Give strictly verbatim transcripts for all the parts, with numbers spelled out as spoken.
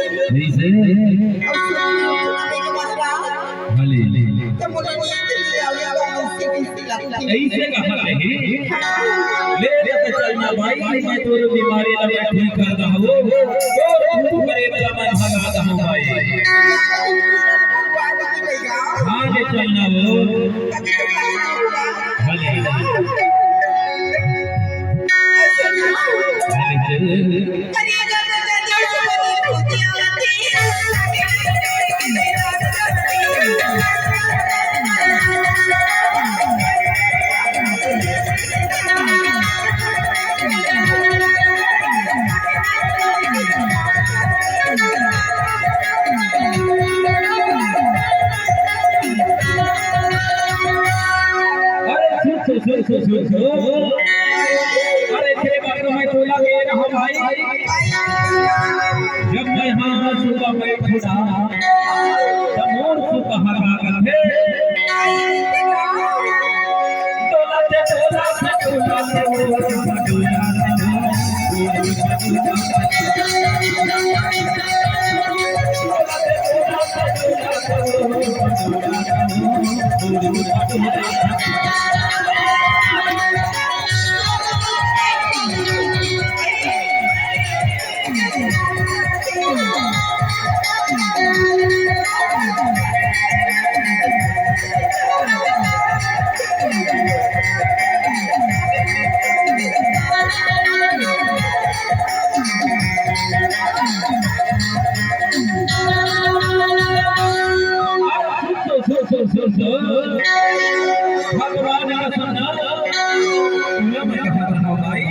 जइसे भले। अइसे कहा नहीं। ले, ले चलना भाई, मैं तोर बीमारी ला मैं ठीक कर दहूँ। तोर भूत प्रेत ला मैं भगा दहूँ भाई। हाँ, ले चलना वो। भले। भले। अरे सुन, सुन, सुन। अरे तेरे बारे में तोला के रहा भाई। जब मैं हाँ सुबह में खुदा, तब मोर सुबह हरा करते। तोला ते, तोला ते, तोला ते, तोला ते। भगवान का सुनना, मैं कहा रहा हूँ भाई।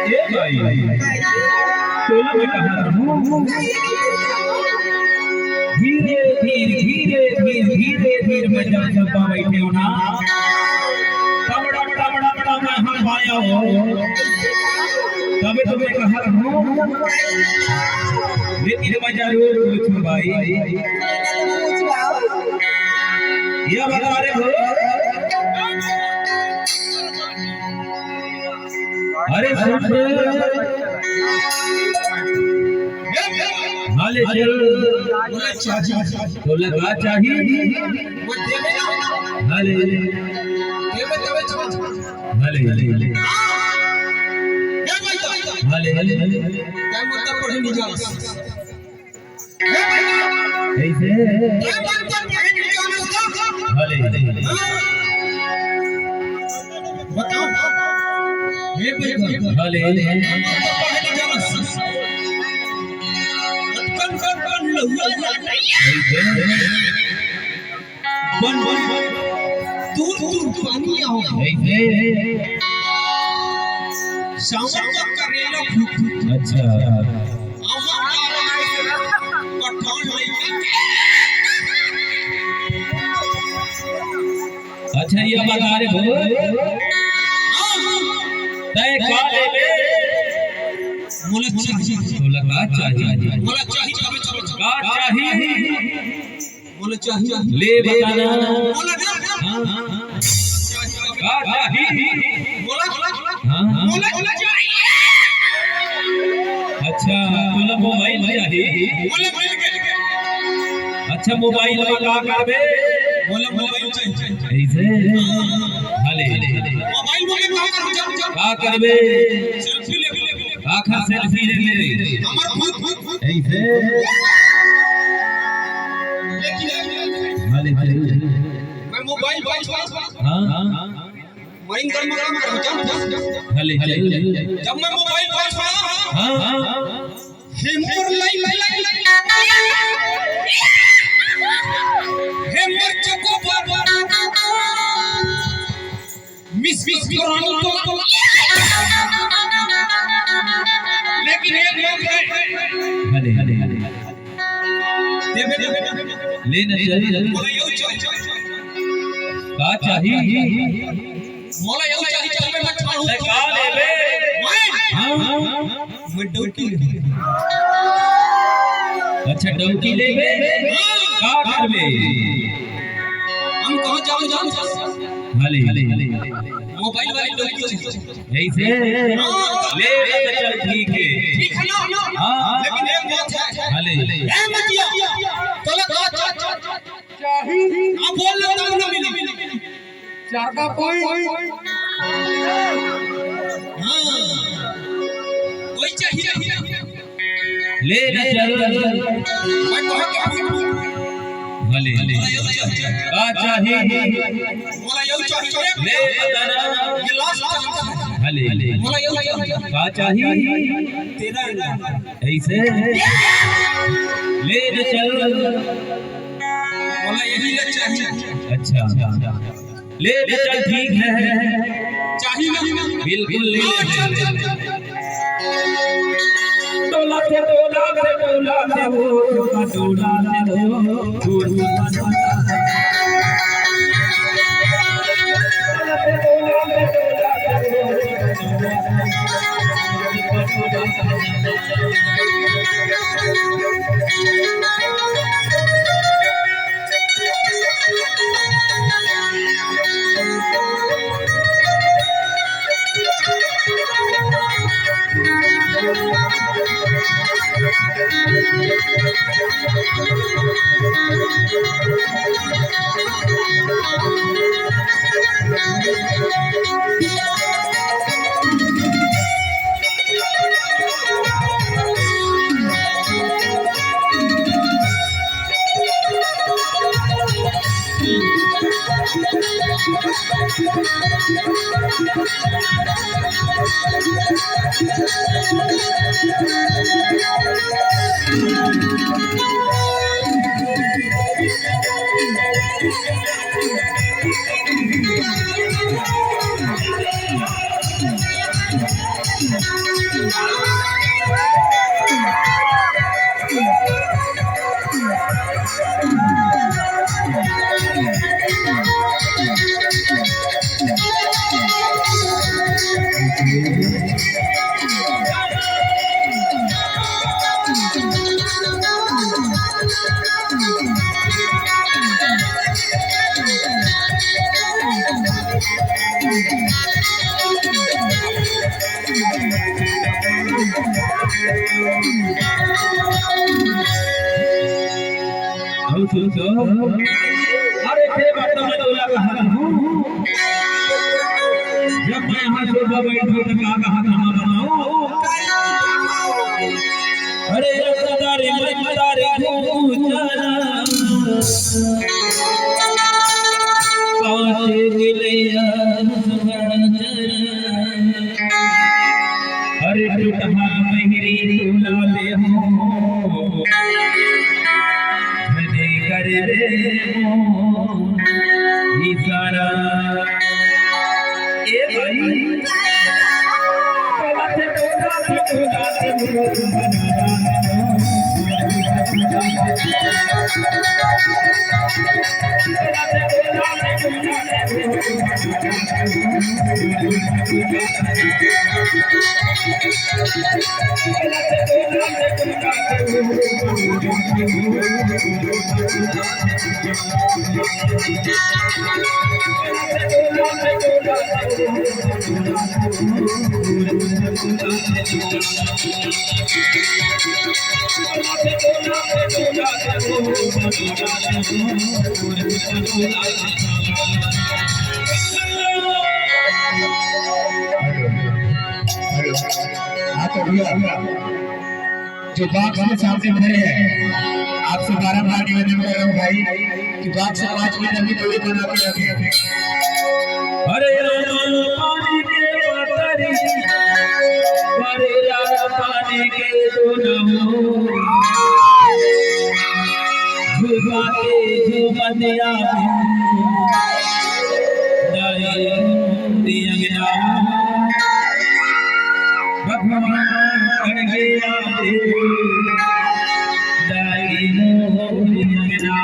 ए भाई, तोला मैं कहा रहूं, धीरे धीरे, धीरे धीरे, धीरे धीरे मैं जब चुप्पा बैठे हो ना, तब, तब, तब, तब मैं हम पाया हो, तबे तो मैं कहा रहूं, लेकिन मैं जरूर पूछूं भाई। ये बता रहे हो। अरे सुन रे। हाले चल। तोला का चाही? हाले। हाले। हाले, हाले, हाले। कइसे? हाले। बताओ। हाले। कइसे? बन, बन, बन। दूर, दूर पानी आओ। कइसे? सावन का करेला अच्छा। अच्छा, ये बता रे भोज, तैं का लेबे? मोला चाही। तोला का चाही? मोला चाही, चाही, चाही। का चाही? मोला चाही। ले बता ना। मोला ना। हाँ, हाँ। का चाही? मोला, हाँ, हाँ। मोला, मोला चाही। अच्छा, तोला मोबाइल चाही? मोला मोबाइल के। अच्छा, मोबाइल में का करबे? मोला मोबाइल चाही। ऐसे? हले। मोबाइल में का करबे? जब, जब का करबे? सेल्फी ले, ले, ले। आखा सेल्फी ले ले। हमर भूत, भूत, भूत। ऐसे? लेकिन हले, हले। मैं मोबाइल वॉच, वॉच, वॉच। हाँ, हाँ। मैं इनकर मगरा में रहूं, जब, जब, जब। हले, हले। जब मैं मोबाइल वॉच, वॉच। हाँ, हाँ। हेमर लाई, लाई, लाई, लाई। हेमर चको बाबा। मिस, मिस पुरानी तो। लेकिन एक बात है। हले, हले, हले। देबे, देबे, देबे। लेना चाहिए। मोला यहू चाही। का चाही? मोला यहू चाही, चाही, मैं खाऊं। ले का लेबे? मैं? हाँ, हाँ। मैं डौकी लेबे। अच्छा, डौकी लेबे? हाँ। का करबे? हम कहाँ जाओ, जाओ, जाओ? हले, हले। मोबाइल वाली डौकी चाहिए। ऐसे? हाँ। ले, ले, चल, ठीक है। ठीक है ना? हाँ। लेकिन एक बात है। हले। ए मतिया, तोला का चाही? चाही। हाँ, बोल ना, तब ना मिली। चार का point। हाँ। वही चाहिए। ले ना चल। मैं कहाँ का हूँ? भले। मोला यहू चाही। का चाही? मोला यहू चाही। ले बता ना। ये last chance है। भले। मोला यहू चाही। का चाही? तेरा इनाम। ऐसे? ले ना चल। मोला यही ले चाही। अच्छा। ले ले चल, ठीक है। चाही ना? बिल्कुल ले ले। डोला से, डोला से, डोला से वो, डोला से वो। अउ सुन तो, अरे के बात मैं तोला कहत हूँ, जब मैं यहाँ सोफा बैठो तो का कहा कहाँ बताऊँ? अरे तारे मत तारे को उजाला, पाँच मिले अरे टूटहा बहिरी तू ला ले हो, धने कर दे हो इशारा। ए भाई, हेलो, हाँ तो भैया, जो बॉक्स के सामने खड़े हैं, आपसे बारंबार निवेदन कर रहा हूँ भाई कि बॉक्स आवाज में नमी थोड़ी बना के रखें। अरे राम पानी के पातरी, अरे राम पानी के दोनों, झुमाते झुमतिया दाई दियंगना। भगवान कण गया दाई मोहन दियंगना।